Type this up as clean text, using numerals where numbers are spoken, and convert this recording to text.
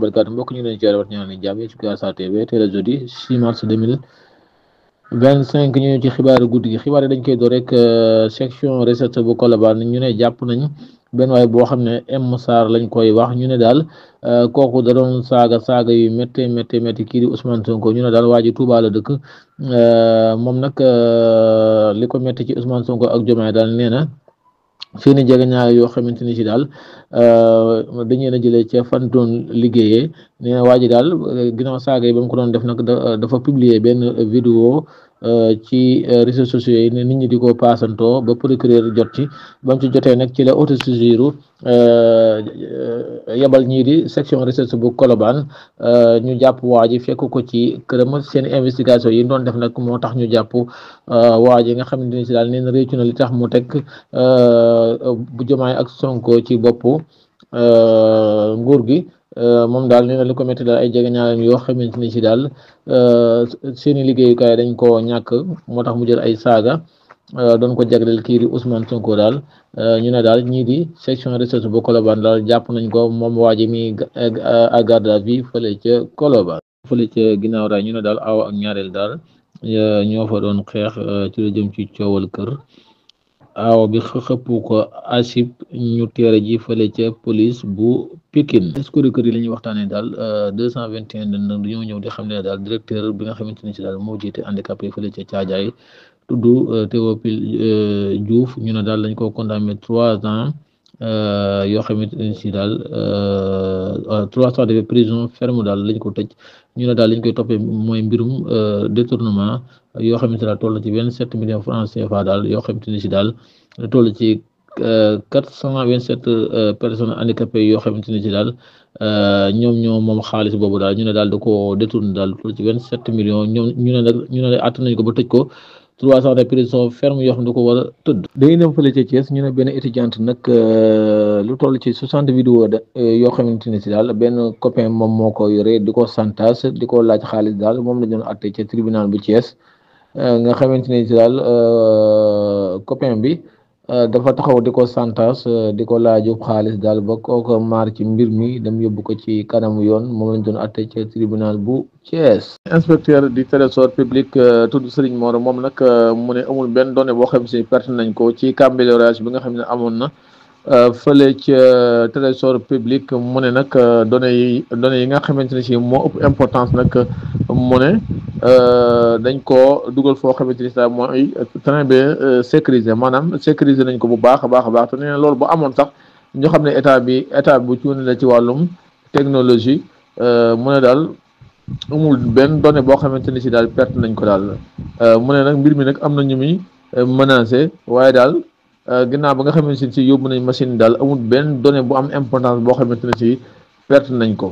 barkaatu mbokk ñu leen ci wat ñaan ni jàmm ci Casa TV tey la jeudi 6 mars 2025 ñu ci xibaaru guddi gi xibaar yi dañ koy door rek section recette bu Colobane ñu ne jàpp nañ benn waay boo xam ne M Sarr lañ koy wax ñu ne daal kooku da doon saaga yu métti kii di Ousmane Sonko ñu ne daal waa ji Touba la dëkk moom nag li ko métti ci Ousmane Sonko ak Diomaye daal nee na seeni jegeñaale yoo xamante ni si daal dañu leen a jëlee ca fan doon liggéeyee nee na waa ji daal ginnaaw saaga yi ba mu ko doon def nag dafa publier benn vidéo ci réseaux sociaux yi ne nit ñi di ko paasantoo ba procureur jot ci ba mu ci jotee nag ci la autosaisir yebal ñii di section recherche bu Colobane ñu jàpp waa ji fekk ko ci këram seen investigation yi doon def nag moo tax ñu jàpp waa ji nga xamante ni si daal nee na réccu na li tax mu teg bu Diomaye ak Sonko ci boppu nguur gi moom daal nee na li ko métti daal ay jegeñaaleem yoo xamante ni si daal seeni liggéeyukaay dañ koo ñàkk moo tax mu jël ay saaga doon ko jagleel kii di Ousmane Sonko daal ñu ne daal ñii di section recherche bu Colobane daal jàpp nañ ko moom waa ji mi à garde à vue fële ca Colobane fële ca ginnaaw raay ñu ne daal aw ak ñaareel daal ñoo fa doon xeex ci lu jëm ci coowal kër aaw bi xëppu ko asib ñu teere ji fële ca police bu Pikine escroquerie yi la ñuy waxtaanee daal 221 dañoo ñëw di xam ne daal directeur bi nga xamante ni si daal moo jiite handicapé fële ca Caajaay tudd Théophile Diouf ñu ne daal lañ ko condamné 3 ans yoo xamante ni si daal 3 ans de prison ferme daal lañ ko tëj ñu ne daal lañ koy toppee mooy mbirum détournement yoo xamante daal toll ci 27 millions francs CFA daal yoo xamante ni si daal toll ci 427 personnes handicapées yoo xamante ni si daal ñoom moom xaalis boobu daal ñu ne daal da ko détourné daal toll ci 27 millions ñoom ñu ne àtt nañ ko ba tëj ko 3 ans de prison ferme yoo xam ne da ko war a tëdd. dañuy dem fële ca Thiès ñu ne benn étudiante nag lu toll ci 60 vidéo yoo xamante ni si daal benn copain moom moo ko yore di ko santas di ko laaj xaalis daal moom la ñu doon àtte ca tribunal bu Thiès nga xamante ni si daal copain bi dafa taxaw di ko santas di ko laaju xaalis daal ba kooku maar ci mbir mi dem yóbbu ko ci kanamu yoon moom lañ doon àtte ca tribunal bu Thiès. inspecteur du trésor public tudd Serigne Mor moom nag mu ne amul benn donnée boo xam si perte nañ ko ci cambriolage bi nga xam ne amoon na fële ca trésor public mu ne nag données yi nga xamante ne si moo ëpp importance nag mu ne dañ koo dugal foo xamante ni sax mooy très bien sécurisé maanaam sécurisé nañ ko bu baax a baax te nee na loolu bu amoon sax ñu xam ne état bu cuune la ci wàllum technologie mu ne daal amul benn donnée boo xamante ni si daal perte nañ ko daal mu ne nag mbir mi nag am na ñu muy menacé waaye daal ginnaaw ba nga xamante ne si yóbbu nañ machine daal amul benn donnée bu am importance boo xamante ne si perte nañ ko.